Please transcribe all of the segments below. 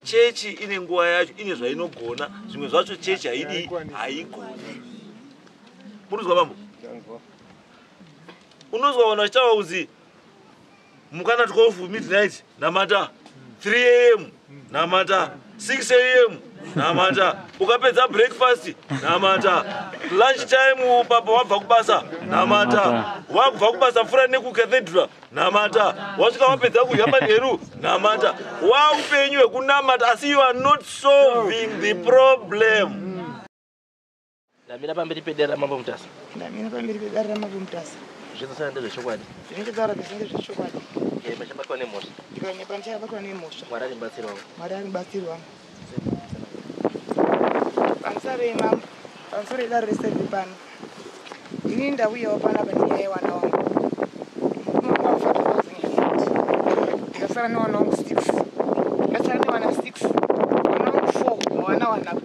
Chechi ine nguva yacho, ine zvainogona, zvimwe zvacho chechi haidi, haigoni. Murikuzwa bambo? Unozwa vanhu vachitaura kuzi mukana 12 midnight namata, 3 am namata, 6 am namata, ukapedza breakfast namata, lunch time papa wabva kubasa namata, wakubva kubasa pfuura nekucathedral namata, wasvika wapedza kudya manheru namata. Waupenyu hwekunamata, asi you are not solving the problem. Ndamira pamberi pedare raMambo Mutasa. Ndamira pamberi pedare raMambo Mutasa. Zvese ndezvechokwadi. Zvinenge zvese ndezvechokwadi. Ndichabatwa nemhosva. Ndikanyepa ndichabatwa nemhosva. Mwari ari mubatsiri wangu. Mwari ari mubatsiri wangu. Pamusoro yemambo, pamusoro yedare rese riri pano. Inini ndauyawo panapa nenyaya yevana vangu. Murume wangu wafa 2008. Ndikasara nevana vangu 6. Ndikasara nevana 6. Vana vangu 4 havana vana.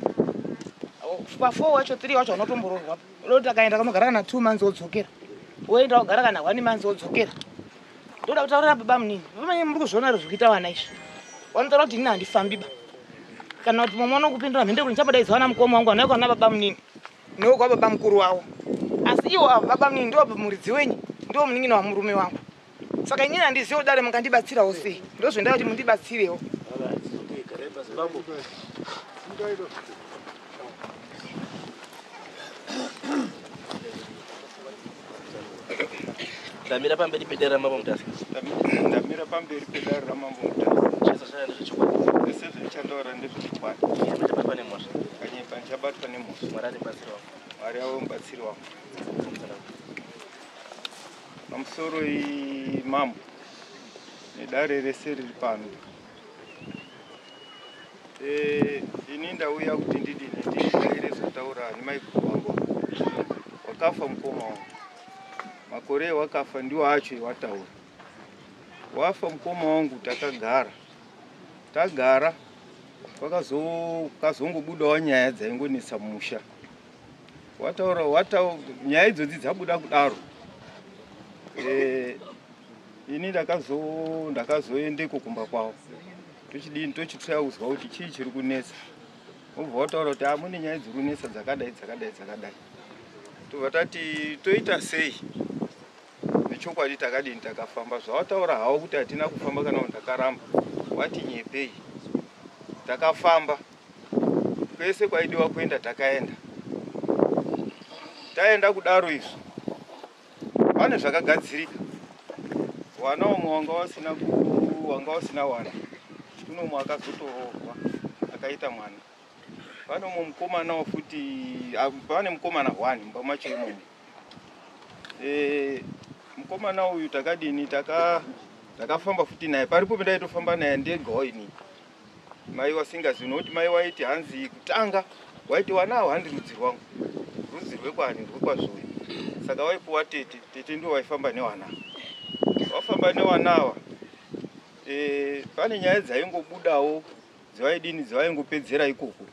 Pa4 wacho, 3 wacho vanotomboroorwa. Unoti akaenda kanogara kana 2 months wodzokera. Woenda wogara kana 1 month wodzokera. Ndoda kutaurira baba munini. Baba munini, muri kuzviona ere zviri kuita vana izvi? Vanotaura kuti inini handifambi ba. Kana kuti mumwe unokupindura mhinde kuti ndichambodaidzwa vana mukoma wangu vanouya kwana baba munini. Newe kwa baba mukuru wavo. Asi iwo ava baba munini ndiwo muridzi wenyu, ndiwo munin'ina wamurume wangu. Saka inini handizivi kudare mungandibatsirawo sei. Ndozvendaa kuti mundibatsirewo. Bambo. Ndamira pamberi pedare raMambo Mutasa. Ndamira pamberi pedare raMambo Mutasa. Zvese zvaya ndezvechokwadi. Zvese zvichandaura ndezvechokwadi. Ndichabatwa nemhosva. Kanyepa ndichabatwa nemhosva. Mwari ari mubatsiri wangu. Mwari ave mubatsiri wangu. Pamusoro imambo nedare rese riri pano. Ini ndauya kuti ndidini, ndidaire zvataura nemaiguru wangu. Wakafa mukoma wangu. Makore wakafa ndiwo acho ewataura. Wafa mukoma wangu, takagara. Tagara kwakazongobudawo nyaya dzaingonetsa mumusha. Wataura wata nyaya idzodzi dzabuda kudaro. Ini ndakazoendeko kumba kwavo. Tochidini, tochitsvaya kuzwa kuti chii chiri kunetsa. Wobva wataura kuti mune nyaya dziri kunetsa dzakadai dzakadai dzakadai. Tobva tati toita sei? Nechokwadi takadini, takafamba. Zvawataura hawo kuti hatina kufamba kana kuti ndakaramba. Wati nyepei. Takafamba. Kwese kwaidiwa kuenda takaenda. Taenda kudaro izvi. Pane zvakagadzirika. Wana umwe wanga wasina wana. Kuno umwe akazotoroorwa akaita mwana. Pane umwe mukomanawo futi, pane mukomana 1 mumba macho imomo. Mukomana uyu takadini, takafamba futi naye. Paripo pendaitofamba naye ndegawo ini. Mai wasingazivi nokuti mai waiti hanzi kutanga waiti wana ava handi rudzi rwangu. Rudzi rwekwani, rwekwazvoyo. Saka waipuwa tete, tete ndiwo waifamba newana. Wafamba newana ava. Pane nyaya dzaingobudawo dzevaidini, dzevaingopedzera ikoko.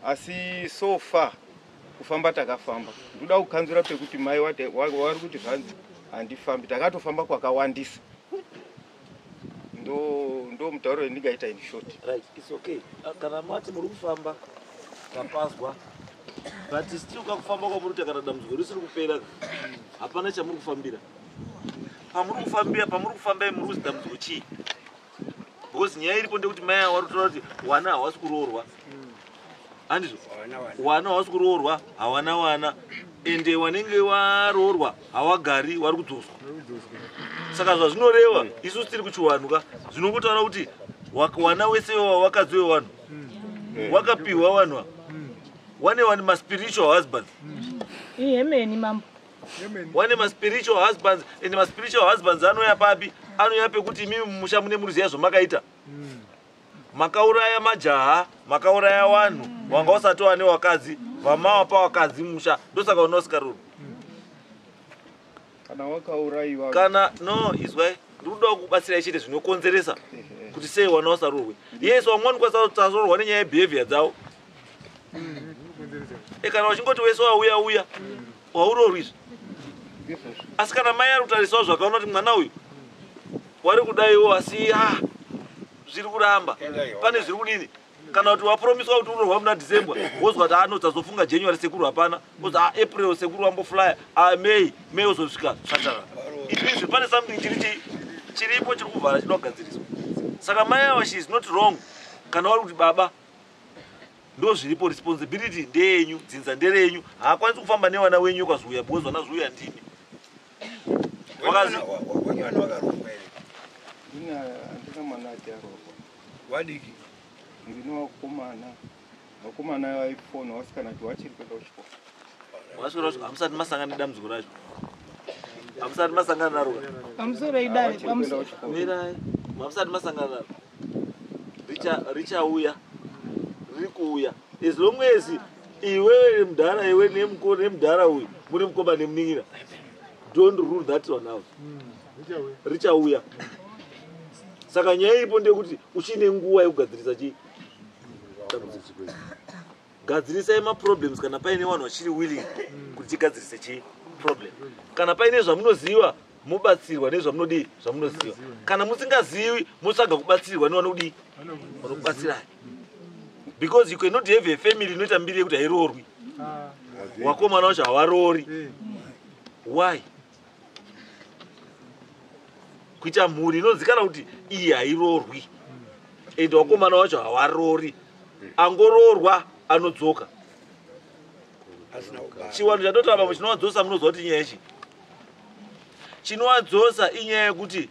Asi so far kufamba takafamba. Ndoda kukanzura pekuti mai wari kuti zvanzi handifambi, takatofamba kwakawandisa. Ndo mutauro wendingaita in short. Right, it's okay. Kana mati muri kufamba tapazwa, but still kakufamba kwamuri kuita kana dambudziko risiri kupera, hapana chamuri kufambira. Pamuri kufambira, pamuri kufamba muri kuzi dambudziko chii? Because nyaya iripo ndekuti mai ava vari kutaura kuti wana hawasi kuroorwa. Handizvo? Wana hawasi kuroorwa, hawana wana. Ende wanenge waroorwa hawagari, wari kudzoswa. Saka zvazvinoreva, isusu tiri kuchiwanhu ka, zvinongotaura kuti wana wese wakadzi wevanhu wakapiwa vanhu ava. Wane wani maspiritual husbands. Ihemeni mambo. Wane maspiritual husbands, and maspiritual husbands anouya papi? Anouya pekuti imimi mumusha mune muruziya zvamakaita. Makauraya majaha, makauraya vanhu wanga usati wane wakadzi, vamawapa wakadzi musha, ndosaka unosika. Kana wakaurayiwa. Kana no, izwai, ndikuda kubatsirai chete zvinokonzeresa kuti sei wana wasarurwe. Yes, vamwe vanokwanisa kusarurwa nenyaya yebehavior dzavo. Kana uchingoti wese wauya uya, waurorwi izvi. Asi kana mai ari kutarisawo zvakaona kuti mwana uyu wari kudaiwo, asi Zviri kuramba, pane zviri kudini? Kana kuti wapromiswa kuti unorwa muna December, wozwa kuti ano tazofunga January, sekuru hapana, wozi a April sekuru wamboflya, a May, May wozosvika zvatarara. It means pane something chiri chiripo chiri kuvhara, chinoda kugadziriswa. Saka mai ava, she is not wrong kana vari kuti baba ndo zviripo. Responsibility ndeyenyu, dzinza nderenyu. Haakwanisi kufamba nevana wenyu kwazouya, because vana zouya ndimi. Wenyu vana vakarongwa here? Ini handina mwana ati aroorwa. Wadiki? Ndine vakomana, vakomana vaifona, vasikana kuti vachiri kuenda kuchikoro. Waswera, hamusati masangana nedambudziko racho, hamusati masangana naro ka? Pamusoro idare. Vachiri kuenda Pamusoro. kuchikoro. Mirai, hamusati masangana naro. Richauya, riri kuuya. As long as iwewe mudhara, iwe nemudhara uyu muri mukoma nemunin'ina, don't rule that one out. Richauya. Saka nyaya iripo ndeyekuti uchine nguva yekugadzirisa chii dambudziko. Gadzirisai maproblems kana paine vanhu vachiri willing kuti tigadzirise chii problem. Kana paine zvamunoziva, mubatsirwa nezvamunodii, zvamunoziva. Kana musingazivi, motsvaga kubatsirwa nevanodii, vanokubatsirai, because you cannot have a family inoita mbiri yekuti hairoorwi, wakomana wacho havaroori. Why kuita mhuri inozikanwa kuti iyi hairoorwi and wakomana wacho havarori, angoroorwa anodzoka? Asina kubara. Chiwanhu chatotaura pamwe chinowadzosa, munoziva kuti inyaya yechi chinowadzosa inyaya yekuti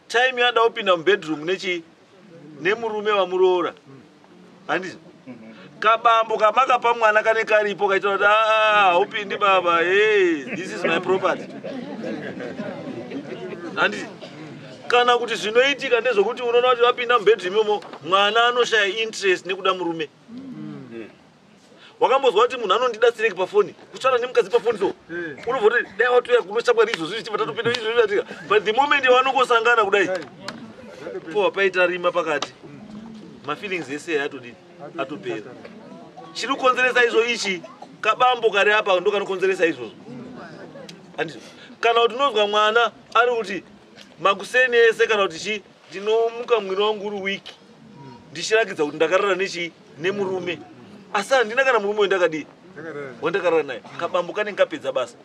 time yada kupinda mubedroom nechi nemurume wamuroora, handizvo? Kabambo kamakapa mwana kane karipo kaita kuti, "Ah, haupindi baba, hey, this is my property," handiti? Kana kuti zvinoitika ndezvokuti unoona kuti vapinda mubedroom imomo, mwana anoshaya interest nekuda murume. Wakambozwa kuti munhu anondida sireki pafoni, kutaura nemukadzi pafoni, so unobva kuti dai watoya kunoshamwari izvozvi, zvichibva tatopinda izvozvi zvatika. But the moment yavanongosangana kudai, powa paita rima pakati, mafeelings ese atodini, atopera. Chiri kukonzeresa izvo ichi kabambo kari apa, ndo kanokonzeresa izvozvo, handizvo? Kana kuti unozwa mwana ari kuti makuseni ese kana kuti chi ndinomuka mwiri wangu uri weak, ndichirakidza kuti ndakarara nechi nemurume, asi handina kana murume wendakadii, wandakarara naye. Kabambo kanenge kapedza basa,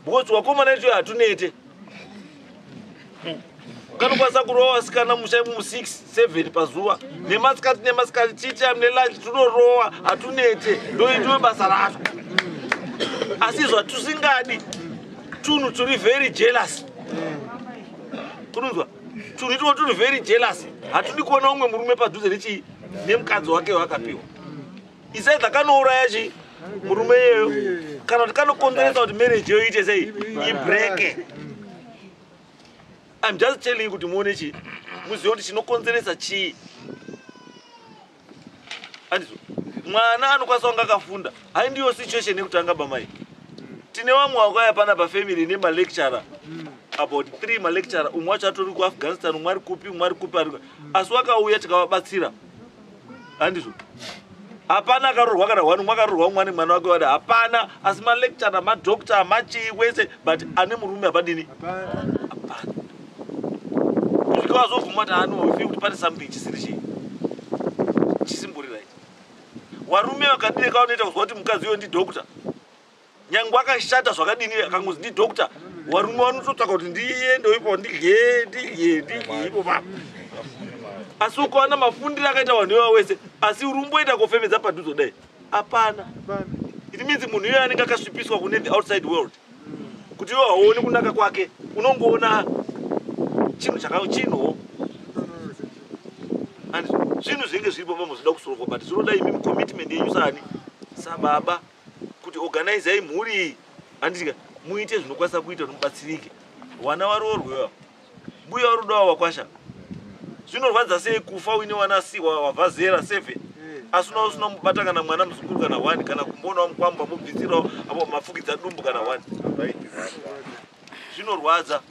because wakomana ichoyo hatunete, kanokwanisa kurova vasikana musha imomo 6 7 pazuva, nemasikati nemasikati, tea time nelunch tunorowa, hatunete, ndoitiwe basa racho. Asi zvatusingadi tunhu turi very jealous, kunonzwa tunhu itwo turi very jealous, hatudi kuona umwe murume padhuze nechii nemukadzi wake waakapiwa. Isaidha kanouraya chi murume iyeyo, kana kuti kanokonzeresa kuti marriage iyo iite sei, ibreke. I'm just telling you kuti muone chii, muzive kuti chinokonzeresa chii, handizvo? Mwana anokwanisa kunge akafunda, hai, ndiyo situation yekutanga bamai. Tine vamwe vakauya pana pafamily nemalecturer, about three malecturer, umwe wacho atori kuAfghanistan, umwe ari kupi, umwe ari kupi, ari, asi wakauya tikavabatsira, handizvo? Hapana akarorwa kana one, umwe akarorwa, umwe ane mwana wake wada, hapana. Asi malecturer, madoctor, machii wese, but ane murume hapadini, hapana. Kusvika wazobvuma kuti anofi kuti pane something chisiri chii, chisimbori right. Warume vakadini kavanoita kuzwa kuti mukadzi uyo ndidoctor, nyange akashata zvakadini, akangozi ndidoctor, warume vanototsvaka kuti ndiende ipo, ndidye, ndidye, ndidye ipo papo. Asi ukaona mafundiro akaita vanhu ivavo wese, asi urumboita kufemedza padhuze kudai, hapana. It means munhu iyoyo anenge akasvipiswa kune the outside world, kuti iwe hauoni kunaka kwake, unongoona chinhu chaka chinhuwo. And zvinhu zvinenge zviripo pamwe zvinoda kusolvwa, but zvinoda imi commitment yenyu sani sababa kuti organizai mhuri iyi, handitika? Muite zvinokwanisa kuita kuti mubatsirike, vana varoorwewa, mbuya varudawa wakwasha. Zvinorwadza sei kufa uine wana wabva zera 7, asi una usina mubata kana mwana muzukuru kana 1, kana kumbonawo mukwamba mubvisirawo apo mafukidza dumbu kana 1. Zvinorwadza,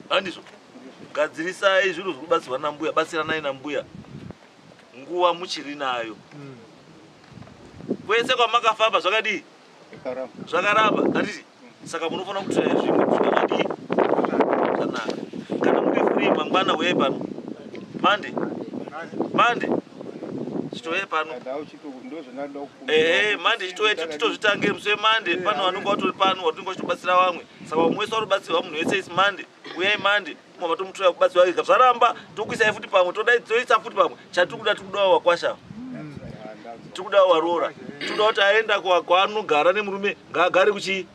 handizvo? Gadzirisai zvinhu zviri kubatsirwa nambuya, batsiranai nambuya nguva muchiri nayo. Kwese kwamakafamba zvakadii? Zvakaramba. Zvakaramba, handiti? Saka munofanira kutiraya zvimwe kusvika zvadii, zvanaka. 3 mangwana uyai pano. Mande. Mande. Chitouya pano. Ehe, mande chitouya titozvitange musi wemande. Pano vanonge vatori pano vatinenge vachitobatsira vamwe. Saka vamwe wese vari kubatsirwa munhu wese isi mande. Uyai mande. Mumwe matomutora kubatsirwa ega. Zvaramba tokuisai futi pamwe todai toisa futi pamwe. Chatiri kuda tiri kudawo wakwasha. Tiri kudawo waroora. Tiri kuda kuti aenda kwaanogara nemurume ngaagare kuchii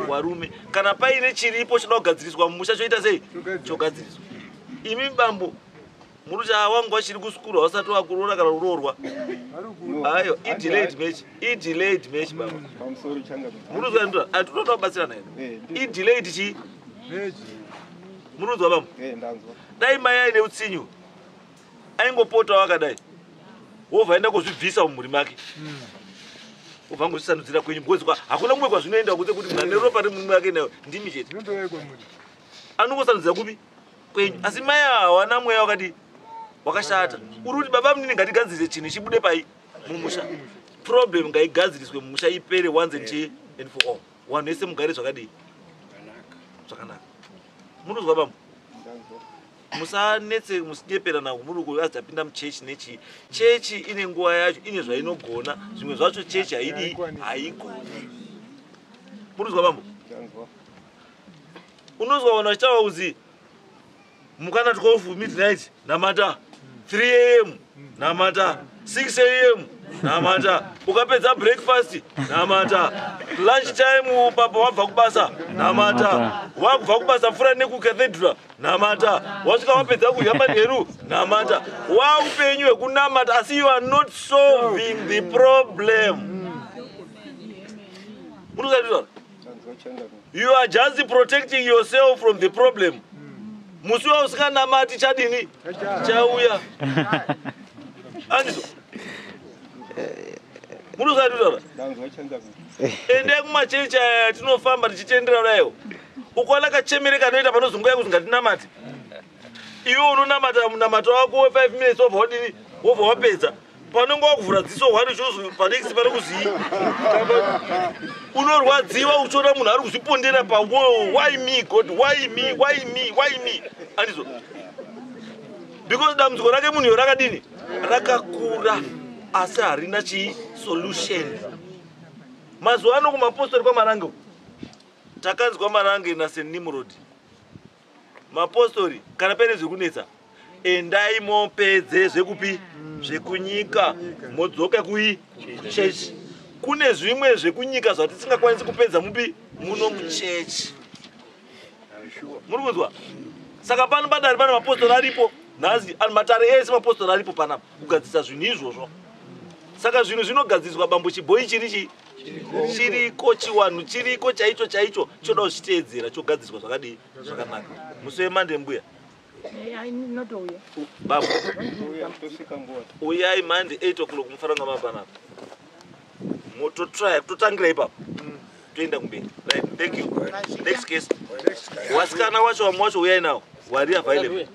warume. Kana paine chiripo chinoda kugadziriswa mumusha choita sei? Chogadziriswa. Imi bambo muri kuti wangu wachiri kusukuru hausati wakuroora kana kuroorwa. Ayo, i-delayed match. I-delayed match baba. Pamusoro changamire. Muri kuzwa ndura? Hatinoda kubatsirana here? I-delayed chii? Muri kuzwa bambo? Ndanzwa. Dai mai aine utsinyu aingopotawo akadai wobva aenda kuzvibvisa mumhuri make wobva angozvisandudzira kwenyu because hakuna kumwe kwazvinoenda kunze kuti munhu ane ropa remurume wake nayo ndimi chete anongosandudzira kupi kwenyu. Asi mai ava hawana mweya wakadi wakashata. Uri kuti baba munini ngatigadzirise chinhu chibude pai mumusha. Problem ngaigadziriswe mumusha ipere once and chi and for all. Vanhu vese mugare zvakadii zvakanaka. Munozwa bambo? Ndanzwa. Musanetse musinyepera muri kuazi tapinda muchechi nechii. Chechi ine nguva yacho, ine zvainogona. Zvimwe zvacho chechi haidi, haigoni. Munozwa bambo? Ndanzwa. Unozwa vanhu vachitaura kuzi mukana 12 midnight namata, 3 a.m. namata, 6 a.m. namata, ukapedza breakfast namata, lunch time papa wabva kubasa namata, wabva kubasa pfuura nekucathedral namata, wasvika wapedza kudya manheru namata. Waupenyu hwekunamata asi you are not solving the problem. Munozatitaura? Ndanzwa changamire. You are just protecting yourself from the problem. Musi wausinganamati chadini? Chauya. Andizo munozatitaura? Ndanzwa changamire. Endai kumachechi aya tinofamba tichitendera kudaiwo ukaona kachemere kanoita panozongoya kuti ngatinamate. Iwe unonamata munamato wako we5 minutes wobva wadini, wobva wapedza. Panonge wakuvhura dziso hwani chozo panext pane kuzii unorwadziwa uchiona munhu ari kuzvipondera pawo. Why me, God? Why me? Why me? Why me? Andizo because dambudziko rake munhu iyo rakadini? Rakakura asi harina chii solution. Mazuva ano kumapostori kwaMarange uku, takanzwa Marange naSt Nimrod, mapostori kana paine zvekunetsa endai mopedze zvekupi zvekunyika modzoka kui chechi. Kune zvimwe zvekunyika zvatisingakwanisi kupedza mupi muno muchechi. Muri kunzwa? Saka pano padare pane mapostori aripo nhasi ani matare ese mapostori aripo panapa kugadzirisa zvinhu izvozvo. Saka zvinhu zvinogadziswa bambo chibhoi chiri chii chiriko chiwanhu chiriko chaicho chaicho choda kuzviteedzera chogadziswa zvakadii zvakanaka. Musi wemande mbuya. Notouya. Bambo. Touya tosvika nguva. Uyai mande 8 o'clock mufanira kunga mapanapa mototrya kutotangira ipapo toenda kumberi. Right, thank you. Next case. Wasikana wacho vamwe wacho uyai nawo wari available.